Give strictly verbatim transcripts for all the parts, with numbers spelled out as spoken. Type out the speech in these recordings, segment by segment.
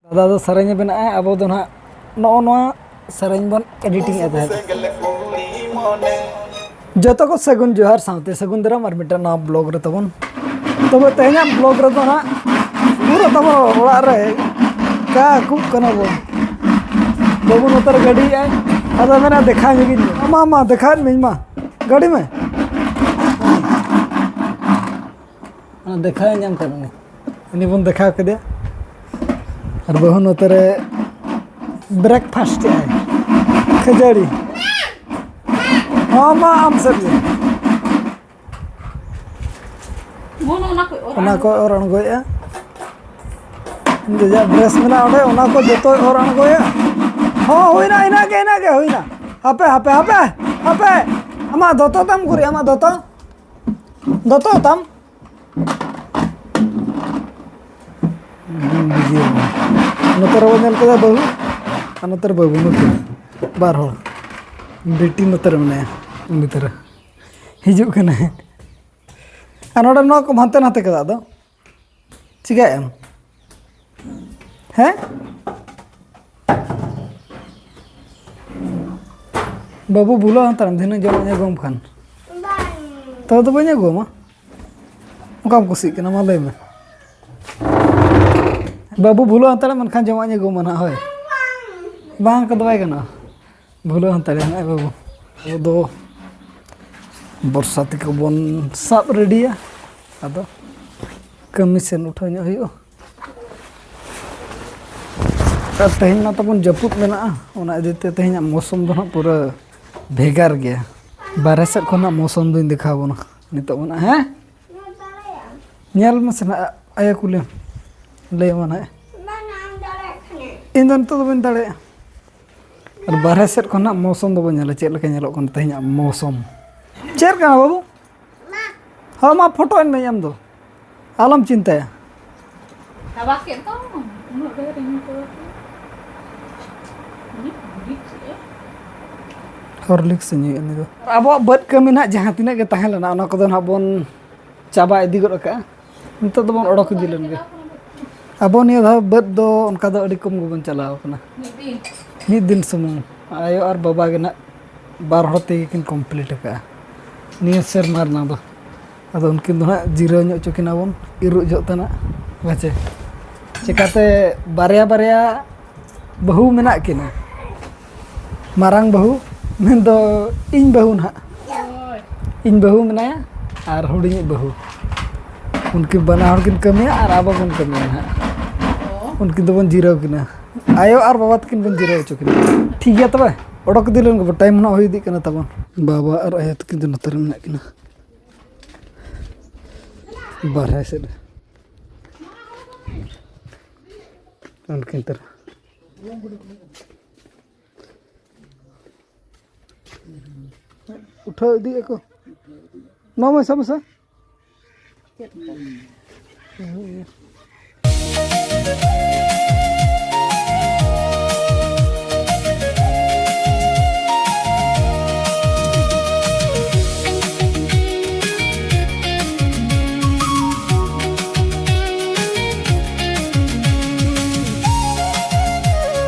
ᱫᱟᱫᱟ ᱫᱚ ᱥᱮᱨᱮᱧᱮ ᱵᱮᱱᱟᱜᱼᱟ, ᱟᱵᱚ ᱫᱚ ᱱᱟᱦᱟᱜ ᱱᱚᱜᱼᱚ ᱱᱚᱣᱟ ᱥᱮᱨᱮᱧ ᱵᱚᱱ ᱮᱰᱤᱴᱤᱝ ᱮᱫ ᱛᱟᱦᱮᱸᱫ᱾ ᱡᱚᱛᱚ ᱠᱚ ᱥᱟᱹᱜᱩᱱ ᱡᱚᱦᱟᱨ ᱥᱟᱶᱛᱮ ᱥᱟᱹᱜᱩᱱ ᱫᱟᱨᱟᱢ ᱟᱨ ᱢᱤᱫᱴᱟᱝ ᱱᱟᱣᱟ ᱵᱞᱚᱜ ᱨᱮ ᱛᱟᱵᱚᱱ᱾ ᱛᱚᱵᱮ ᱛᱮᱦᱮᱧᱟᱜ ᱵᱞᱚᱜ ᱨᱮᱫᱚ ᱱᱟᱦᱟᱜ ᱯᱩᱨᱟᱹ ᱛᱟᱵᱚᱱ ᱚᱲᱟᱜ ᱨᱮ ᱠᱟ ᱠᱩᱜ ᱠᱟᱱᱟ ᱵᱚᱱ᱾ ᱵᱟᱹᱵᱩ ᱱᱚᱛᱮ ᱨᱮ ᱜᱟᱹᱰᱤᱭᱮᱜᱼᱟᱭ, ᱟᱫᱚ ᱢᱮᱱᱟ ᱫᱮᱠᱷᱟᱣ ᱧᱚᱜᱤᱧ ᱢᱮ᱾ ᱢᱟ, ᱢᱟ, ᱫᱮᱠᱷᱟᱣᱮᱫ ᱢᱮᱧ ᱢᱟ, ᱜᱟᱹᱰᱤ ᱢᱮ᱾ ᱚᱱᱟ ᱫᱮᱠᱷᱟᱣ ᱧᱟᱢ ᱠᱟᱫ ᱩᱱᱤ᱾ ᱩᱱᱤ ᱵᱚᱱ ᱫᱮᱠᱷᱟᱣ ᱠᱮᱫᱮᱭᱟ᱾ ᱟᱨ ᱵᱟᱹᱦᱩ ᱱᱚᱛᱮ ᱨᱮ ᱵᱨᱮᱠᱯᱷᱟᱥᱴ ᱮᱜᱼᱟᱭ, ᱠᱷᱟᱹᱡᱟᱹᱲᱤ᱾ ᱦᱚᱸ, ᱢᱟ, ᱟᱢ ᱥᱮᱫ ᱜᱮ᱾ ᱢᱚᱱ ᱚᱱᱟ ᱠᱚ ᱚᱨ ᱚᱱᱟ ᱟᱬᱜᱚ᱾ ᱠᱚ ᱚᱨ ᱟᱬᱜᱚᱭᱮᱜᱼᱟ᱾ ᱡᱮ ᱡᱟᱦᱟᱸ ᱰᱨᱮᱥ ᱢᱮᱱᱟᱜᱼᱟ ᱚᱸᱰᱮ, ᱚᱱᱟ ᱠᱚ ᱡᱚᱛᱚᱭ ᱚᱨ ᱟᱬᱜᱚᱭᱟ᱾ ᱦᱚᱸ, ᱦᱩᱭᱱᱟ, ᱤᱱᱟᱹᱜ ᱜᱮ, ᱤᱱᱟᱹᱜ ᱜᱮ ᱦᱩᱭᱱᱟ᱾ ᱦᱟᱯᱮ, ᱦᱟᱯᱮ, ᱦᱟᱯᱮ, ᱦᱟᱯᱮ᱾ ᱟᱢᱟᱜ ᱫᱚᱛᱚ ᱛᱟᱢ ᱩᱠᱩᱨ? ᱟᱢᱟᱜ ᱫᱚᱛᱚ? ᱫᱚᱛᱚ ᱛᱟᱢ? ᱱᱚᱛᱮ ᱨᱮᱵᱚᱱ ᱧᱮᱞ ᱠᱮᱫᱟ ᱵᱟᱹᱦᱩ, ᱟᱨ ᱱᱚᱛᱮ ᱨᱮ ᱵᱟᱹᱵᱩ, ᱱᱩᱠᱤᱱ ᱵᱟᱨ ᱦᱚᱲ᱾ ᱵᱤᱴᱤ ᱱᱚᱛᱮ ᱨᱮ ᱢᱮᱱᱟᱭᱟ, ᱩᱱᱤ ᱛᱟᱨᱟ ᱦᱤᱡᱩᱜ ᱠᱟᱱᱟᱭ᱾ ᱟᱨ ᱱᱚᱰᱮ ᱱᱚᱣᱟ ᱠᱚᱢ ᱦᱟᱱᱛᱮ ᱱᱟᱛᱮ ᱠᱮᱫᱟ, ᱟᱫᱚ ᱪᱤᱠᱟᱹᱭᱮᱫ ᱟᱢ? ᱦᱮᱸ? ᱵᱟᱹᱵᱩ ᱵᱷᱩᱞᱟᱹᱣ ᱦᱟᱛᱟᱲᱟᱢ, ᱫᱷᱤᱱᱟᱹᱝ ᱡᱚᱢᱟᱜ ᱤᱧ ᱟᱹᱜᱩᱣᱟᱢ ᱠᱷᱟᱱ᱾ ᱵᱟᱝ᱾ ᱛᱚᱵᱮ ᱫᱚ ᱵᱟᱹᱧ ᱟᱹᱜᱩᱣᱟᱢᱟ᱾ ᱚᱠᱟᱢ ᱠᱩᱥᱤᱜ ᱠᱟᱱᱟ, ᱢᱟ ᱞᱟᱹᱭ ᱢᱮ᱾ ᱵᱟᱹᱵᱩ ᱵᱷᱩᱞᱟᱹᱣ ᱦᱟᱛᱟᱲᱟᱢ, ᱢᱮᱱᱠᱷᱟᱱ ᱡᱚᱢᱟᱜ ᱤᱧ ᱟᱹᱜᱩᱣᱟᱢᱟ ᱱᱟᱦᱟᱜ, ᱦᱳᱭ᱾ ᱵᱟᱝ᱾ ᱵᱟᱝ ᱠᱚᱫᱚ ᱵᱟᱭ ᱜᱟᱱᱚᱜᱼᱟ᱾ ᱵᱷᱩᱞᱟᱹᱣ ᱦᱟᱛᱟᱲᱮ ᱦᱟᱸᱜ ᱵᱟᱹᱵᱩ᱾ ᱟᱵᱚ ᱫᱚ ᱵᱚᱨᱥᱟ ᱛᱮᱠᱚ ᱵᱚᱱ ᱥᱟᱵ ᱨᱮᱰᱤᱭᱟ᱾ ᱟᱫᱚ ᱠᱟᱹᱢᱤ ᱥᱮᱱ ᱩᱴᱷᱟᱹᱣ ᱧᱚᱜ ᱦᱩᱭᱩᱜᱼᱟ᱾ ᱟᱨ ᱛᱮᱦᱮᱧ ᱢᱟ ᱛᱟᱵᱚᱱ ᱡᱟᱹᱯᱩᱫ ᱢᱮᱱᱟᱜᱼᱟ, ᱚᱱᱟ ᱤᱫᱤ ᱛᱮ ᱛᱮᱦᱮᱧᱟᱜ ᱢᱳᱥᱩᱢ ᱫᱚ ᱦᱟᱸᱜ ᱯᱩᱨᱟᱹ ᱵᱷᱮᱜᱟᱨ ᱜᱮᱭᱟ᱾ ᱵᱟᱨᱦᱮ ᱥᱮᱫ ᱠᱷᱚᱱᱟᱜ ᱢᱳᱥᱩᱢ ᱫᱩᱧ ᱫᱮᱠᱷᱟᱣ ᱟᱵᱚᱱᱟ ᱱᱤᱛᱚᱜ ᱢᱮᱱᱟᱜᱼᱟ, ᱦᱮᱸ? ᱧᱮᱞ ᱢᱮᱥᱮ ᱱᱟᱜ, ᱟᱭᱳ ᱠᱩᱞᱤᱭᱮᱢ, ᱞᱟᱹᱭ ᱟᱢᱟ ᱱᱟᱜ᱾ ᱤᱧ ᱫᱚ ᱱᱤᱛᱚᱜ ᱫᱚ ᱵᱟᱹᱧ ᱫᱟᱲᱮᱭᱟᱜᱼᱟ᱾ ᱟᱨ ᱵᱟᱨᱦᱮ ᱥᱮᱫ ᱠᱷᱚᱱᱟᱜ ᱢᱳᱥᱩᱢ ᱫᱚᱵᱚᱱ ᱧᱮᱞᱟ, ᱪᱮᱫ ᱞᱮᱠᱟ ᱧᱮᱞᱚᱜ ᱠᱟᱱᱟ ᱛᱮᱦᱮᱧᱟᱜ ᱢᱳᱥᱩᱢ᱾ ᱪᱮᱫ ᱠᱟᱱᱟ ᱵᱟᱹᱵᱩ? ᱦᱚᱸ, ᱢᱟ ᱯᱷᱳᱴᱳ ᱟᱹᱧ ᱢᱮ ᱟᱢ ᱫᱚ, ᱟᱞᱚᱢ ᱪᱤᱱᱛᱟᱹᱭᱟ᱾ ᱪᱟᱵᱟ ᱠᱮᱫ ᱫᱚ, ᱩᱱᱟᱹᱜ ᱰᱷᱮᱨ ᱤᱧ ᱠᱚ᱾ ᱦᱚᱨᱞᱤᱠᱥ ᱮ ᱧᱩᱭᱮᱫ ᱩᱱᱤ ᱫᱚ᱾ ᱟᱵᱚᱣᱟᱜ ᱵᱟᱹᱫᱽ ᱠᱟᱹᱢᱤ ᱱᱟᱜ ᱡᱟᱦᱟᱸ ᱛᱤᱱᱟᱹᱜ ᱜᱮ ᱛᱟᱦᱮᱸ ᱞᱮᱱᱟ, ᱚᱱᱟ ᱠᱚᱫᱚ ᱱᱟᱜ ᱵᱚᱱ ᱪᱟᱵᱟ ᱤᱫᱤ ᱜᱚᱫ ᱟᱠᱟᱜᱼᱟ᱾ ᱱᱤᱛᱚᱜ ᱫᱚᱵᱚᱱ ᱚᱰᱚᱠ ᱤᱫᱤ ᱞᱮᱱ ᱜᱮ᱾ ᱟᱵᱚ ᱱᱤᱭᱟᱹ ᱫᱷᱟᱣ ᱵᱟᱹᱫᱽ ᱫᱚ ᱚᱱᱠᱟ ᱫᱚ ᱟᱹᱰᱤ ᱠᱚᱢ ᱜᱮᱵᱚᱱ ᱪᱟᱞᱟᱣ ᱠᱟᱱᱟ᱾ ᱢᱤᱫ ᱫᱤᱱ᱾ ᱢᱤᱫ ᱫᱤᱱ ᱥᱩᱢᱩᱝ᱾ ᱟᱭᱳ ᱟᱨ ᱵᱟᱵᱟ ᱜᱮ ᱱᱟᱜ ᱵᱟᱨ ᱦᱚᱲ ᱛᱮᱜᱮ ᱠᱤᱱ complete ᱟᱠᱟᱫᱼᱟ ᱱᱤᱭᱟᱹ ᱥᱮᱨᱢᱟ ᱨᱮᱱᱟᱜ ᱫᱚ᱾ ᱟᱫᱚ ᱩᱱᱠᱤᱱ ᱫᱚ ᱱᱟᱜ ᱡᱤᱨᱟᱹᱣ ᱧᱚᱜ ᱦᱚᱪᱚ ᱠᱤᱱᱟ ᱵᱚᱱ ᱤᱨᱚᱜ ᱡᱚᱦᱚᱜ ᱛᱮ ᱱᱟᱜ, ᱦᱮᱸ ᱪᱮ? ᱪᱮᱠᱟᱛᱮ ᱵᱟᱨᱭᱟ ᱵᱟᱨᱭᱟ ᱵᱟᱹᱦᱩ ᱢᱮᱱᱟᱜ ᱠᱤᱱᱟ᱾ ᱢᱟᱨᱟᱝ ᱵᱟᱹᱦᱩ ᱢᱮᱱᱫᱚ ᱤᱧ ᱵᱟᱹᱦᱩ ᱱᱟᱦᱟᱜ᱾ ᱤᱧ ᱵᱟᱹᱦᱩ ᱢᱮᱱᱟᱭᱟ ᱟᱨ ᱦᱩᱰᱤᱧᱤᱡ ᱵᱟᱹᱦᱩ᱾ ᱩᱱᱠᱤᱱ ᱵᱟᱱᱟ ᱦᱚᱲ ᱠᱤᱱ ᱠᱟᱹᱢᱤᱭᱟ ᱟᱨ ᱟᱵᱚ ᱵᱚᱱ ᱠᱟᱹᱢᱤᱭᱟ ᱱᱟᱦᱟᱜ᱾ ᱩᱱᱠᱤᱱ ᱫᱚᱵᱚᱱ ᱡᱤᱨᱟᱹᱣ ᱠᱤᱱᱟ᱾ ᱟᱭᱳ ᱟᱨ ᱵᱟᱵᱟ ᱛᱟᱹᱠᱤᱱ ᱵᱚᱱ ᱡᱤᱨᱟᱹᱣ ᱦᱚᱪᱚ ᱠᱤᱱᱟ᱾ ᱴᱷᱤᱠ ᱜᱮᱭᱟ ᱛᱚᱵᱮ, ᱚᱰᱚᱠ ᱤᱫᱤ ᱞᱮᱱ ᱜᱮᱵᱚ, time ᱦᱚᱸ ᱦᱩᱭ ᱤᱫᱤᱜ ᱠᱟᱱᱟ ᱛᱟᱵᱚᱱ᱾ ᱵᱟᱵᱟ ᱟᱨ ᱟᱭᱳ ᱛᱟᱹᱠᱤᱱ ᱫᱚ ᱱᱚᱛᱮ ᱨᱮ ᱢᱮᱱᱟᱜ ᱠᱤᱱᱟ, ᱵᱟᱨᱦᱮ ᱥᱮᱫ ᱨᱮ᱾ ᱩᱱᱠᱤᱱ ᱛᱟᱨᱟ ᱩᱴᱷᱟᱹᱣ ᱤᱫᱤᱭᱮᱫ ᱠᱚ᱾ ᱱᱚᱣᱟ ᱢᱮᱥᱟ ᱢᱮᱥᱟ᱾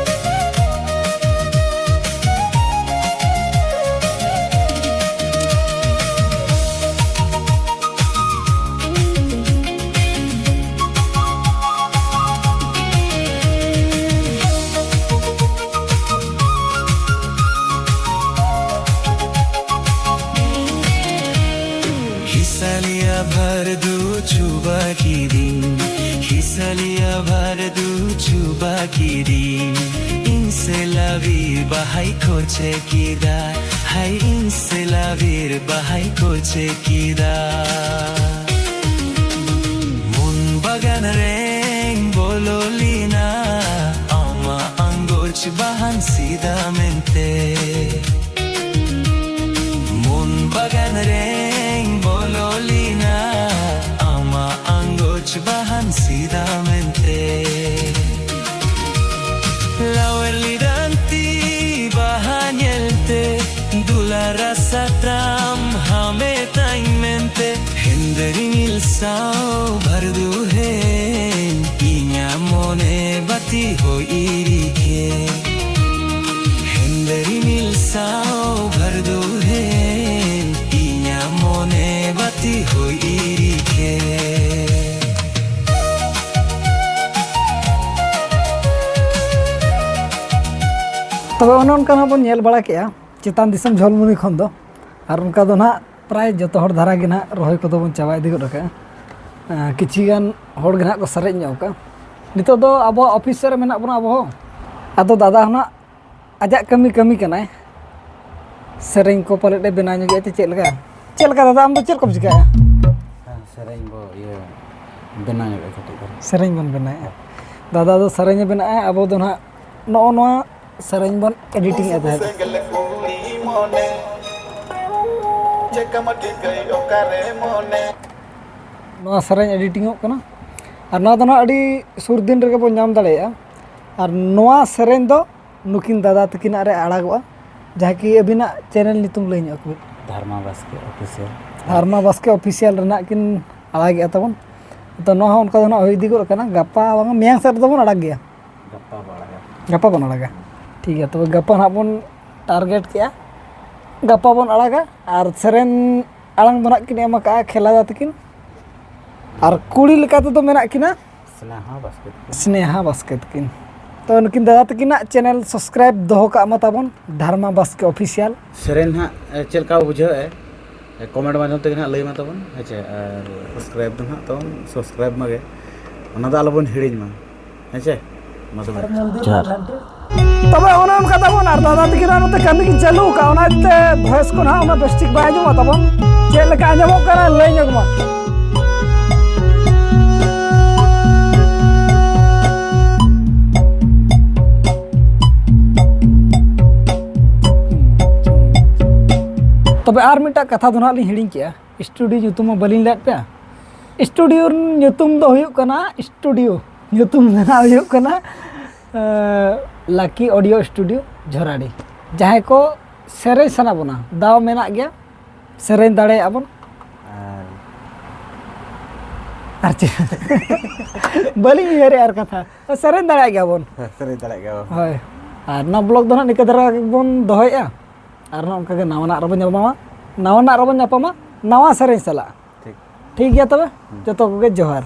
ᱦᱤᱥᱟᱹᱞᱤᱭᱟ ᱵᱷᱟᱨ ᱫᱩ ᱪᱩᱵᱟ ᱠᱤᱫᱤᱧ, ᱦᱤᱥᱟᱹᱞᱤᱭᱟ ᱵᱷᱟᱨ ᱫᱩ ᱪᱩᱵᱟ ᱠᱤᱫᱤᱧ᱾ ᱤᱧ ᱥᱮᱞᱟᱵᱤ ᱵᱟᱦᱟᱭ ᱠᱚᱪᱮ ᱠᱮᱫᱟ, ᱦᱟᱭ ᱤᱧ ᱥᱮᱞᱟᱵᱤᱨ ᱵᱟᱦᱟᱭ ᱠᱚᱪᱮ ᱠᱮᱫᱟ᱾ ᱢᱚᱱ ᱵᱟᱜᱟᱱ ᱨᱮᱧ ᱵᱚᱞᱚ ᱞᱮᱱᱟ, ᱟᱢᱟᱜ ᱟᱸᱜᱚᱪ ᱵᱟᱦᱟᱱ ᱥᱤᱫᱟ ᱢᱮᱱᱛᱮ᱾ ᱢᱚᱱ ᱵᱟᱜᱟᱱ ᱨᱮᱧ ᱵᱚᱞᱚ ᱞᱮᱱᱟ, ᱟᱢᱟᱜ ᱟᱸᱜᱚᱪ ᱵᱟᱦᱟᱱ ᱥᱤᱫᱟ ᱢᱮᱱᱛᱮ᱾ ᱞᱟᱣᱮᱨ ᱞᱤᱫᱟᱹᱧ ᱛᱤ ᱵᱟᱦᱟ ᱧᱮᱞᱛᱮ, ᱫᱩᱞᱟᱨᱟ ᱥᱟᱛᱟᱢ ᱦᱟᱢᱮᱴᱟᱹᱧ ᱢᱮᱱᱛᱮ᱾ ᱦᱮᱸᱫᱮ ᱨᱤᱢᱤᱞ ᱥᱟᱶ ᱵᱷᱟᱨᱫᱩ ᱦᱮᱸ, ᱤᱧᱟ ᱢᱚᱱᱮ ᱵᱟᱹᱛᱤ ᱦᱚᱭ ᱤᱨᱤᱠᱷᱮ, ᱦᱮᱸᱫᱮ ᱨᱤᱢᱤᱞ ᱥᱟᱶ ᱵᱷᱟᱨᱫᱩ ᱦᱮ, ᱤᱧᱟᱹᱜ ᱢᱚᱱᱮ ᱵᱟᱹᱛᱤ ᱦᱚᱭ ᱤᱨᱤᱠᱷᱮ᱾ ᱛᱚᱵᱮ ᱚᱱᱮ ᱚᱱᱠᱟ ᱱᱟᱜ ᱵᱚᱱ ᱧᱮᱞ ᱵᱟᱲᱟ ᱠᱮᱜᱼᱟ ᱪᱮᱛᱟᱱ ᱫᱤᱥᱚᱢ ᱡᱷᱚᱞᱢᱩᱱᱤ ᱠᱷᱚᱱ ᱫᱚ, ᱟᱨ ᱚᱱᱠᱟ ᱫᱚ ᱱᱟᱜ ᱯᱨᱟᱭ ᱡᱚᱛᱚ ᱦᱚᱲ ᱫᱷᱟᱨᱟ ᱜᱮ ᱱᱟᱜ ᱨᱚᱦᱚᱭ ᱠᱚᱫᱚ ᱵᱚᱱ ᱪᱟᱵᱟ ᱤᱫᱤ ᱜᱚᱫ ᱟᱠᱟᱜᱼᱟ᱾ ᱟᱸ, ᱠᱤᱪᱷᱤ ᱜᱟᱱ ᱦᱚᱲ ᱜᱮ ᱱᱟᱜ ᱠᱚ ᱥᱟᱨᱮᱡ ᱧᱚᱜ ᱟᱠᱟᱜᱼᱟ᱾ ᱱᱤᱛᱚᱜ ᱫᱚ ᱟᱵᱚᱣᱟᱜ ᱚᱯᱷᱤᱥ ᱥᱮᱫ ᱨᱮ ᱢᱮᱱᱟᱜ ᱵᱚᱱᱟ ᱟᱵᱚ ᱦᱚᱸ᱾ ᱟᱫᱚ ᱫᱟᱫᱟ ᱦᱚᱸ ᱱᱟᱜ ᱟᱡᱟᱜ ᱠᱟᱹᱢᱤ ᱠᱟᱹᱢᱤ ᱠᱟᱱᱟᱭ, ᱥᱮᱨᱮᱧ ᱠᱚ ᱯᱟᱞᱮᱫ ᱮ ᱵᱮᱱᱟᱣ ᱧᱚᱜᱮᱫᱼᱟ ᱪᱮ ᱪᱮᱫ ᱞᱮᱠᱟ? ᱪᱮᱫ ᱞᱮᱠᱟ ᱫᱟᱫᱟ, ᱟᱢ ᱫᱚ ᱪᱮᱫ ᱠᱚᱢ ᱪᱤᱠᱟᱹᱭᱟ? ᱦᱮᱸ, ᱥᱮᱨᱮᱧ ᱵᱚ ᱤᱭᱟᱹ ᱵᱮᱱᱟᱣ ᱧᱚᱜ ᱠᱟᱹᱴᱤᱡ ᱛᱟᱦᱚᱞᱮ᱾ ᱥᱮᱨᱮᱧ ᱵᱚᱱ ᱵᱮᱱᱟᱣᱮᱫᱼᱟ᱾ ᱫᱟᱫᱟ ᱫᱚ ᱥᱮᱨᱮᱧᱮ ᱵᱮᱱᱟᱜᱼᱟ, ᱟᱵᱚ ᱫᱚ ᱱᱟᱦᱟᱜ ᱱᱚᱜᱼᱚ ᱱᱚᱣᱟ ᱥᱮᱨᱮᱧ ᱵᱚᱱ ᱮᱰᱤᱴᱤᱝ ᱮᱫ ᱛᱟᱦᱮᱸᱫ᱾ ᱱᱚᱣᱟ ᱥᱮᱨᱮᱧ ᱮᱰᱤᱴᱤᱝᱚᱜ ᱠᱟᱱᱟ, ᱟᱨ ᱱᱚᱣᱟ ᱫᱚ ᱱᱟᱦᱟᱜ ᱟᱹᱰᱤ ᱥᱩᱨ ᱫᱤᱱ ᱨᱮᱜᱮ ᱵᱚᱱ ᱧᱟᱢ ᱫᱟᱲᱮᱭᱟᱜᱼᱟ᱾ ᱟᱨ ᱱᱚᱣᱟ ᱥᱮᱨᱮᱧ ᱫᱚ ᱱᱩᱠᱤᱱ ᱫᱟᱫᱟ ᱛᱟᱹᱠᱤᱱᱟᱜ ᱨᱮ ᱟᱲᱟᱜᱚᱜᱼᱟ, ᱡᱟᱦᱟᱸ ᱠᱤ ᱟᱹᱵᱤᱱᱟᱜ ᱪᱮᱱᱮᱞ ᱧᱩᱛᱩᱢ ᱞᱟᱹᱭ ᱧᱚᱜ ᱠᱚᱵᱤᱱ᱾ ᱫᱷᱟᱨᱢᱟ ᱵᱟᱥᱠᱮ ᱚᱯᱷᱤᱥᱤᱭᱟᱞ᱾ ᱫᱷᱟᱨᱢᱟ ᱵᱟᱥᱠᱮ ᱚᱯᱷᱤᱥᱤᱭᱟᱞ ᱨᱮᱱᱟᱜ ᱠᱤᱱ ᱟᱲᱟᱜᱮᱜᱼᱟ ᱛᱟᱵᱚᱱ᱾ ᱛᱚ, ᱱᱚᱣᱟ ᱦᱚᱸ ᱚᱱᱠᱟ ᱫᱚ ᱱᱟᱜ ᱦᱩᱭ ᱤᱫᱤ ᱜᱚᱫ ᱠᱟᱱᱟ, ᱜᱟᱯᱟ ᱵᱟᱝ ᱢᱮᱭᱟᱝ ᱥᱮᱫ ᱨᱮᱫᱚ ᱵᱚᱱ ᱟᱲᱟᱜ ᱜᱮᱭᱟ᱾ ᱜᱟᱯᱟ ᱵᱟᱲᱟᱭᱟ᱾ ᱜᱟᱯᱟ ᱵᱚᱱ ᱟᱲᱟᱜᱟ᱾ ᱴᱷᱤᱠ ᱜᱮᱭᱟ, ᱛᱚᱵᱮ ᱜᱟᱯᱟ ᱱᱟᱜ ᱵᱚᱱ ᱴᱟᱨᱜᱮᱴ ᱠᱮᱜᱼᱟ, ᱜᱟᱯᱟ ᱵᱚᱱ ᱟᱲᱟᱜᱟ᱾ ᱟᱨ ᱥᱮᱨᱮᱧ ᱟᱲᱟᱝ ᱫᱚ ᱱᱟᱜ ᱠᱤᱱ ᱮᱢ ᱟᱠᱟᱫᱼᱟ ᱠᱷᱮᱞᱟᱫᱟ ᱛᱟᱹᱠᱤᱱ, ᱟᱨ ᱠᱩᱲᱤ ᱞᱮᱠᱟ ᱛᱮᱫᱚ ᱢᱮᱱᱟᱜ ᱠᱤᱱᱟ ᱥᱱᱮᱦᱟ ᱵᱟᱥᱠᱮ ᱛᱟᱹᱠᱤᱱ᱾ ᱥᱱᱮᱦᱟ ᱵᱟᱥᱠᱮ ᱛᱟᱹᱠᱤᱱ᱾ ᱛᱚ, ᱱᱩᱠᱤᱱ ᱫᱟᱫᱟ ᱛᱟᱹᱠᱤᱱᱟᱜ ᱪᱮᱱᱮᱞ ᱥᱟᱵᱥᱠᱨᱟᱭᱤᱵ ᱫᱚᱦᱚ ᱠᱟᱜ ᱢᱟ ᱛᱟᱵᱚᱱ, ᱫᱷᱟᱨᱢᱟ ᱵᱟᱥᱠᱮ ᱚᱯᱷᱤᱥᱤᱭᱟᱞ᱾ ᱥᱮᱨᱮᱧ ᱱᱟᱦᱟᱜ ᱮ, ᱪᱮᱫ ᱞᱮᱠᱟ ᱵᱩᱡᱷᱟᱹᱣ ᱮ, ᱠᱚᱢᱮᱱᱴ ᱢᱟᱫᱽᱫᱷᱚᱢ ᱛᱮᱜᱮ ᱱᱟᱦᱟᱜ ᱞᱟᱹᱭ ᱢᱟ ᱛᱟᱵᱚᱱ, ᱦᱮᱸ ᱪᱮ? ᱟᱨ ᱥᱟᱵᱥᱠᱨᱟᱭᱤᱵ ᱫᱚ ᱱᱟᱦᱟᱜ ᱛᱟᱵᱚᱱ ᱥᱟᱵᱥᱠᱨᱟᱭᱤᱵ ᱢᱟᱜᱮ, ᱚᱱᱟ ᱫᱚ ᱟᱞᱚᱵᱚᱱ ᱦᱤᱲᱤᱧ ᱢᱟ, ᱦᱮᱸ ᱪᱮ? ᱢᱟ ᱛᱚᱵᱮ ᱡᱚᱦᱟᱨ᱾ ᱛᱚᱵᱮ ᱚᱱᱮ ᱚᱱᱠᱟ ᱛᱟᱵᱚᱱ, ᱟᱨ ᱫᱟᱫᱟ ᱛᱟᱹᱠᱤᱱᱟᱜ ᱱᱚᱛᱮ ᱠᱟᱹᱢᱤ ᱠᱤᱱ ᱪᱟᱹᱞᱩ ᱟᱠᱟᱫᱼᱟ, ᱚᱱᱟ ᱤᱭᱟᱹᱛᱮ ᱵᱷᱚᱭᱮᱥ ᱠᱚ ᱱᱟᱦᱟᱜ ᱩᱱᱟᱹᱜ ᱵᱮᱥ ᱴᱷᱤᱠ ᱵᱟᱭ ᱟᱸᱡᱚᱢᱚᱜ ᱛᱟᱵᱚᱱ᱾ ᱪᱮᱫ ᱞᱮᱠᱟ ᱟᱸᱡᱚᱢᱚᱜ ᱠᱟᱱᱟ ᱞᱟᱹᱭ ᱧᱚᱜ ᱢᱟ᱾ ᱛᱚᱵᱮ ᱟᱨ ᱢᱤᱫᱴᱟᱝ ᱠᱟᱛᱷᱟ ᱫᱚ ᱱᱟᱦᱟᱜ ᱞᱤᱧ ᱦᱤᱲᱤᱧ ᱠᱮᱜᱼᱟ, ᱥᱴᱩᱰᱤᱭᱳ ᱧᱩᱛᱩᱢ ᱢᱟ ᱵᱟᱹᱞᱤᱧ ᱞᱟᱹᱭᱟᱫ ᱯᱮᱭᱟ᱾ ᱥᱴᱩᱰᱤᱭᱳ ᱧᱩᱛᱩᱢ ᱫᱚ ᱦᱩᱭᱩᱜ ᱠᱟᱱᱟ, ᱥᱴᱩᱰᱤᱭᱳ ᱧᱩᱛᱩᱢ ᱫᱚ ᱱᱟᱦᱟᱜ ᱦᱩᱭᱩᱜ ᱠᱟᱱᱟ, ᱮᱸ, ᱞᱟᱠᱤ ᱚᱰᱤᱭᱳ ᱥᱴᱩᱰᱤᱭᱳ ᱡᱷᱚᱨᱟᱰᱤ᱾ ᱡᱟᱦᱟᱸᱭ ᱠᱚ ᱥᱮᱨᱮᱧ ᱥᱟᱱᱟ ᱵᱚᱱᱟ, ᱫᱟᱣ ᱢᱮᱱᱟᱜ ᱜᱮᱭᱟ, ᱥᱮᱨᱮᱧ ᱫᱟᱲᱮᱭᱟᱜᱼᱟ ᱵᱚᱱ᱾ ᱟᱨ ᱟᱨ ᱪᱮᱫ? ᱵᱟᱹᱞᱤᱧ ᱩᱭᱦᱟᱹᱨᱮᱜᱼᱟ ᱟᱨ ᱠᱟᱛᱷᱟ᱾ ᱥᱮᱨᱮᱧ ᱫᱟᱲᱮᱭᱟᱜ ᱜᱮᱭᱟ ᱵᱚᱱ᱾ ᱦᱮᱸ, ᱥᱮᱨᱮᱧ ᱫᱟᱲᱮᱭᱟᱜ ᱜᱮᱭᱟ ᱵᱚᱱ᱾ ᱦᱳᱭ᱾ ᱟᱨ ᱱᱚᱣᱟ ᱵᱞᱚᱜ ᱫᱚ ᱱᱟᱦᱟᱜ ᱱᱤᱝᱠᱟᱹ ᱫᱷᱟᱨᱟ ᱜᱮᱵᱚᱱ ᱫᱚᱦᱚᱭᱮᱜᱼᱟ᱾ ᱟᱨ ᱱᱚᱜᱼᱚ ᱱᱚᱝᱠᱟ ᱜᱮ ᱱᱟᱣᱟᱱᱟᱜ ᱨᱮᱵᱚᱱ ᱧᱟᱯᱟᱢᱟ, ᱱᱟᱣᱟᱱᱟᱜ ᱨᱮᱵᱚᱱ ᱧᱟᱯᱟᱢᱟ, ᱱᱟᱣᱟ ᱥᱮᱨᱮᱧ ᱥᱟᱞᱟᱜ᱾ ᱴᱷᱤᱠ᱾ ᱴᱷᱤᱠ ᱜᱮᱭᱟ ᱛᱚᱵᱮ, ᱡᱚᱛᱚ ᱠᱚᱜᱮ ᱡᱚᱦᱟᱨ᱾